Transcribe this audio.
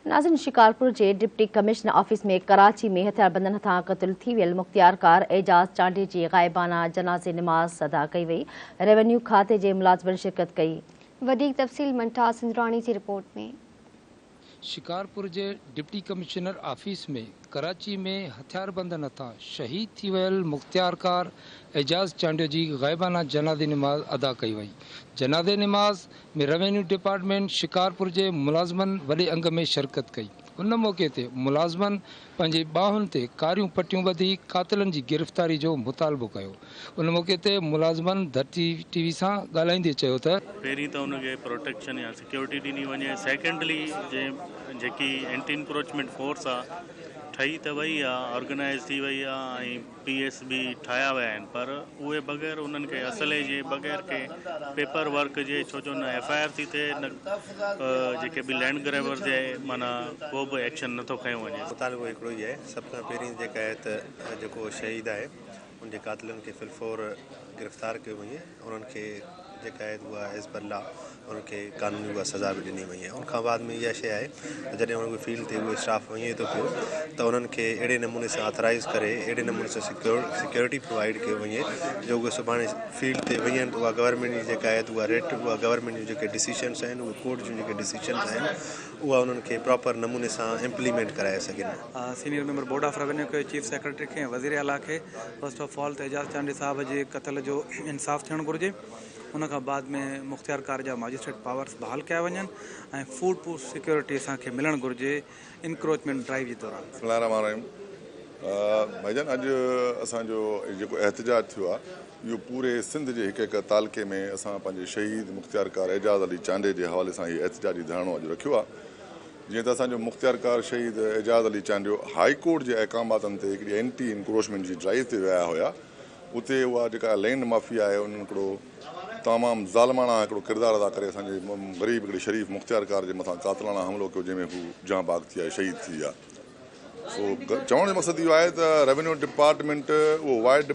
ناظرين شڪارپور جي deputy commissioner office ۾ Karachi ۾ هٿياربندن هٿان قتل ٿي ويل مختيارڪار اعجاز چانڊيي جي غائبانه جنازي نماز ادا ڪئي وئي، ريونيو کاتي جي ملازمن شرڪت ڪئي. وڌيڪ تفصيل منٺار سنجراڻي جي رپورٽ ۾. شڪارپور جي ڊپٽي ڪمشنر آفيس ۾ ڪراچي ۾ هٿياربندن هٿان شهيد ٿي ويل مختيارڪار اعجاز چانڊيو جي غائبانه جنازي نماز ادا ڪئي وئي، جنازي نماز ۾ روينيو ڊپارٽمينٽ شڪارپور جي ملازمن وڏي انگ ۾ شرڪت ڪئي. ان موقعي تي ملازمن پنهنجي ٻانهن تي ڪاريون پٽيون ٻڌي قاتلن جي گرفتاري جو مطالبو ڪيو. ان موقعي تي ملازمن ڌرتي ٽي وي سان ڳالهائيندي چيو ته. پهرين ته ان کي پروٽيڪشن يا سيڪيورٽي ڏني وڃي سيڪنڊلي جنهن جيڪي اينٽي انڪروچمينٽ فورس آ ٺهي ته وئي آ آرگنائز ٿي وئي آ ۽ پي ايس بي ٺاهيا ويا آهن پر اهي بغير انهن کي اسلحي جي بغير ڪنهن پيپر ورڪ جي ڇو جو نه ايف I R ٿي ٿئي نه جيڪي به لينڊ گريبرز جي معنيٰ ڪو به ايڪشن نٿو کنيو وڃي. مطالبو هڪڙو ئي آهي سڀ کان پهرين جيڪا آهي ته جيڪو شهيد آهي ان جي قاتلن کي في الفور گرفتار ڪيو وڃي انهن کي جيڪا آهي اها ايز پر لا انهن کي قانوني اها سزا به ڏني وئي آهي ان کان بعد ۾ اها شيء آهي ته جڏهن انهن کي فيلڊ تي اهو اسٽاف وڃي ٿو پيو ته انهن کي اهڙي نموني سان آٿرائز ڪري اهڙي نموني سان سيڪيور سيڪيورٽي پرووائيڊ ڪيو وڃي جو اهي سڀاڻي فيلڊ تي وڃن ته اها گورنمينٽ جي جيڪا آهي ته اها ريٽ اها گورنمينٽ جون جيڪي ڊسيشنس آهن اهي ڪورٽ جون جيڪي ڊسيشنس آهن اها انهن کي پراپر نموني سان امپليمينٽ ڪرائي سگهن. Senior member board of revenue کي چيف سيڪريٽري کي ۽ وزير اعليٰ کي فرسٽ آف آل ته اعجاز چانڊيي صاحب جي قتل جو انصاف ٿيڻ گهرجي ان کان بعد ۾ مختيارڪار جا ماجسٽريٽ پاورس بحال ڪيا وڃن ۽ فوڊ پروف سيڪيورٽي اسان کي ملڻ گهرجي انڪروچمينٽ ڊرائيو جي دوران. بسم الله الرحمٰن الرحيم ڀائيجان اڄ اسان جو جيڪو احتجاج ٿيو آهي اهو پوري سنڌ جي هڪ هڪ تعلقي ۾ اسان پنهنجي شهيد مختيارڪار اعجاز علي چانڊيي جي حوالي سان هي احتجاجي ڌرڻو اڄ رکيو آهي جيئن ته اسان جو مختيارڪار شهيد اعجاز علي چانڊيو هائي ڪورٽ جي احڪاماتن تي هڪڙي اينٽي انڪروچمينٽ جي ڊرائيو تي ويا هيا اتي اها جيڪا لينڊ مافيا آهي انهن هڪڙو تمام ظالماڻا هڪڙو ڪردار ادا ڪري اسان جي غريب هڪڙي شريف مختيارڪار جي مٿان قاتلاڻا حملو ڪيو جنهن ۾ هو جان باغ ٿي ويا شهيد ٿي ويا سو چوڻ جو مقصد اهو آهي ته روينيو ڊپارٽمينٽ اهو وائيڊ.